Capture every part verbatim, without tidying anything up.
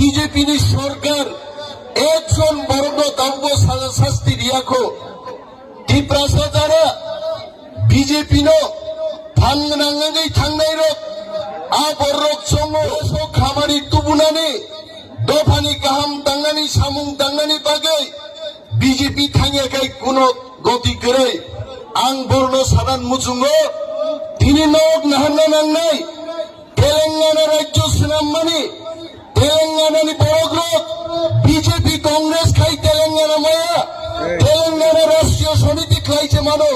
B J P ni sorkar ekjon borokno tabukbo saja sasti riyakho. Tiprasa jara B J P no phan gwnang wngwi thangnai rok, a borok chongo so khamari tubunani dophani kaham tangnani samung tangnani bagwi B J P thangya khai kuno goti kwrwi. Ang borno sadan muchungo tini nok naharna nangnai. Telangana rajyo swnammani, Telangana ni borok rok B J P Congress khai Telangana maya, Telangana Rashtriya Samiti khlai se mano.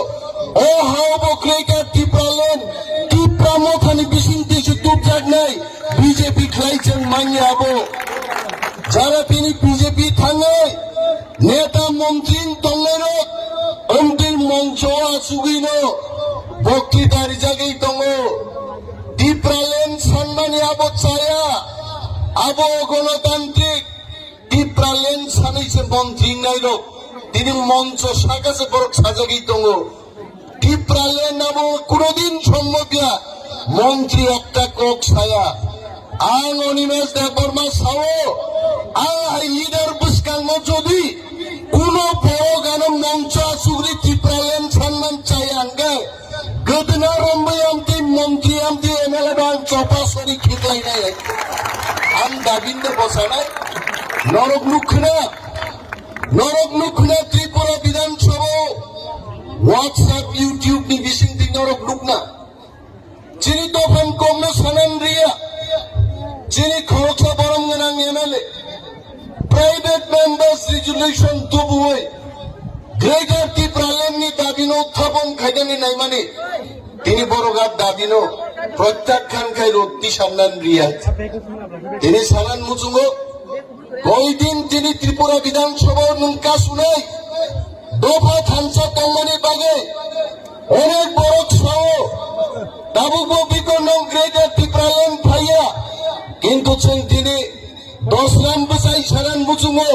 O hao bo Greater Tipraland, Tipra Motha ni bising twi se tubjaknai B J P khlai chwng manya abo. Jara tini B J P thangnai, neta montri tongnai rok, omtwi mongcho achugwi no boktita rijagwi tongo. Tipraland sanmani abo chaya, abo gonotantrik. Tipraland sanwi se montri wngnai rok tini moncho saka se borok sajagwi tongo. Tipraland abo kunodin sombobya montri ekta kok saya. Ang Animesh Debbarma sao, ang hai leader bwskango jodi kuno borok ano moncho achugwi Tipraland sanman chaya hwnkhe, Gwdwna rombai amtwi montri amtwi M L A bang chopa sori khiklainai. Ang dabinda bosanai. Norok nukhna. Norok nukhna Tripura Bidhan Sabha WhatsApp, YouTube ni bisingtwi norok nukna. Chini dophan kokno sanan riya. Chini khoroksa borom gwnang M L A. Private members resolution tubuwi Greater Tipraland ni dabino uthapon khainani naimani tini borok a dabino protyakhan khai rok tisarnan riyai. Tini sanan muchungo koi din tini Tripura Bidhan Sabha nwng kasunai dopha thansa tongmani bagwi onek borok sao tabukbo bikorno Greater Tipraland phaiya, kintu chwng tini Dosram bwsai saran muchungo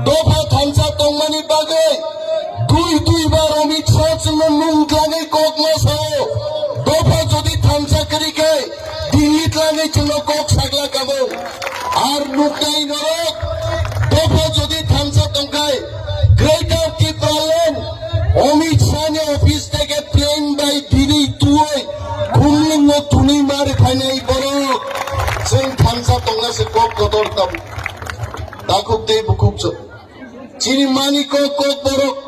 dopha thansa tongmani bagwi dui dui bar Amit Shah chwngno nung tlangwi kok ma sao. Dopha jodi thansa kwrwi khe Delhi tlangwi chwngno kok sagla kamo. Ar nuknai norok dopha jodi thansa tongkhai Greater Tipraland Amit Shah ni office theke plane bai bini tuwi khumlwng no thunwi mari phainai borok. Chwng thansa tongna se kok kotor tam. Takhuk tei bukhuk chwng. Chini mani kok kok borok.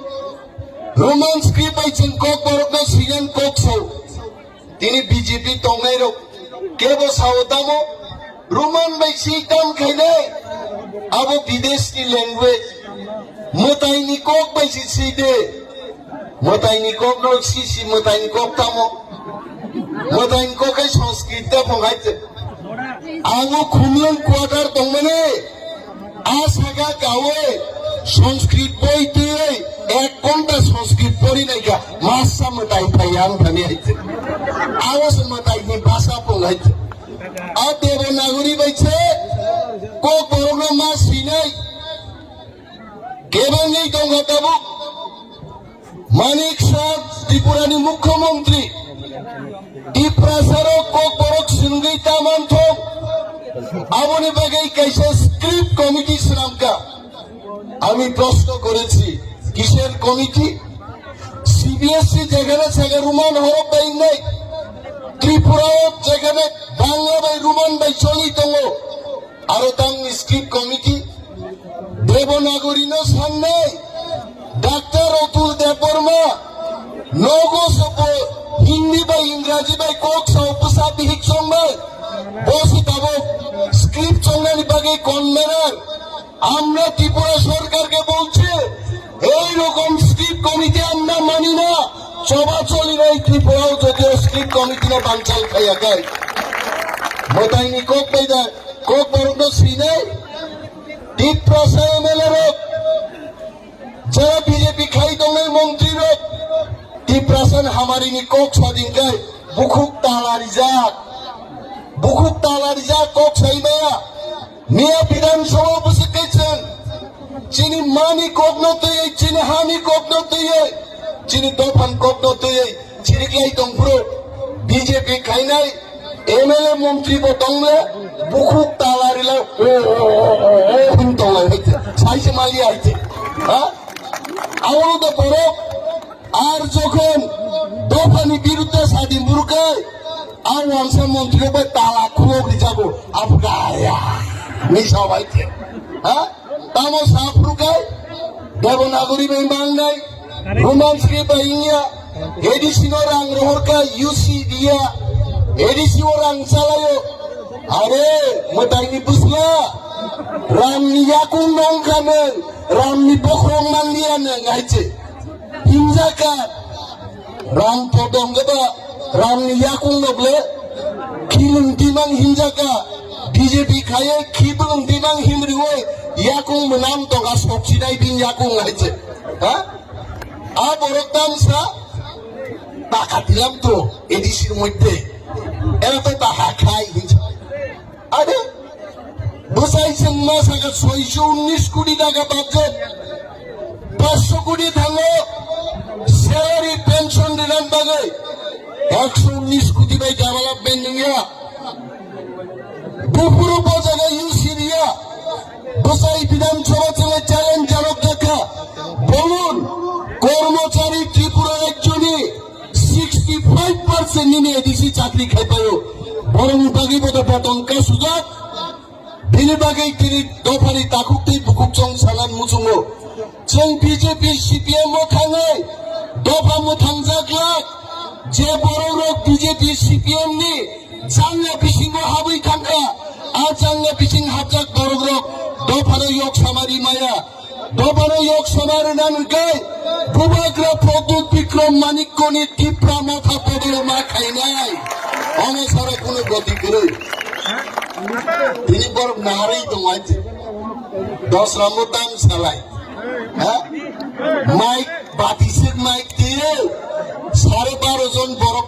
Roman script bai chwng kok borok no siyan kok sao. Tini B J P tongnai rok kebo sao tamo Roman bai si tam khainai abo bidesh ni language mwtai ni kok bai si si de mwtai ni kok no si si mwtai ni kok tamo mwtai ni kok hai Sanskrit ta phong hai te ango khumlung quarter tongmani. A saka kawi Sanskrit boi twi ek ghonta Sanskrit pori naikha masa mwtai phai ang thani aite. Abo se mwtai ni bhasha pung aite. A Devanagari bai se kok borok no ma sinai. Kebengwi tongkha tabuk. Manik Saha Tripura ni Mukhyamantri Tiprasa rok kok borok swrwngwi ta manthok aboni bagwi kaisa script committee swnamkha. আমি প্রশ্ন করেছি, কিসের committee? CBSE যেখানে সেখানে রোমান হরফ bai wngnai, Tripura o jekhane Bangla bai Roman bai choli tongo, aro tang script committee Devanagari no sannai, Doctor Atul Debbarma, nogo sobo Hindi bai Ingraji bai kok sao bwsa bihik chongbai, bosi tabok script chongnani bagwi convener. আমরা ত্রিপুরা সরকারকে বলছি, এই রকম script committee আমরা মানি না। চবা চলি নাই ত্রিপুরাও যদিও স্ক্রিপ্ট কমিটি না বানচাল খাইয়া খায়। Mwtaini kok bai da, kok borok no sinai, Tiprasa M L A rok, jara B J P khai tongnai montri rok, Tiprasa ni hamari ni kok sadin kai, bukhuk tala rijak, bukhuk tala rijak kok sai maya, miya Bidhan Sabha bwswk kai chwng, chini mani kok no twi, chini hani kok no twi, chini dophan kok no twi, chiriklai tongphuru, B J P khainai, M L A montri bo tongle, bukhuk tala rila, o, o, o, Bali aite. Ha? Awo da borok ar jokhon dophani birudde sadi murukai, a wangsa montri bai tala khulok rijago, abgaya. Ni sabai te. Ha? Tamo saprukai, Devanagari bai mangnai, Roman script bai ingya, A D C no rang rohorka, U C diya, A D C o rang chalayo. Are, mwtaini bwsla, rang ni yakung nongkha nang, rang ni bokhorok manliya nang, hai se. Hinjaka, rang podong gaba, rang ni yakung no ble, khilung timang hinjaka, B J P khaye, khibulung timang himriwoi, yakung mwnam toka soksinai bin yakung, hai se. Ha? A borok tamsa taka dilam to A D C moddhe. Era to taha khai hinsa. Are, bwsai chwng ma saka soiso unnis koti taka budget. Paanch koti thango salary pension dilam bagwi. Ekso unnis koti bai development nungya. Buphuru bo jaga U C diya. Bwsai Bidhan Sabha chwngno challenge janok jakha. Bolun, kormochari Tripura rajyoni sixty five percent nini A D C chakri khaipayo. Borokni bagwi bo da botong ka sujak. Bini bagwi tini dophani takhuk tei bukhuk chong sanan muchungo. Chwng B J P C P M o thangwi dopha mwthangjaklak, je borok rok B J P C P M ni jangya bisingo habwi thangkha, a jangya bising hapjak borok rok dophano yok samari maya, dophano yok samari nan kai, bubagra Pradyut Bikram Manikko ni Tipra motha bodol ma khainai, omo sara kuno goti kwrwi. Tini borok naharwi tongwai. Dos rambo tam salai. Ha? Mike, batisik Mike tiyo. Sare baro jon borok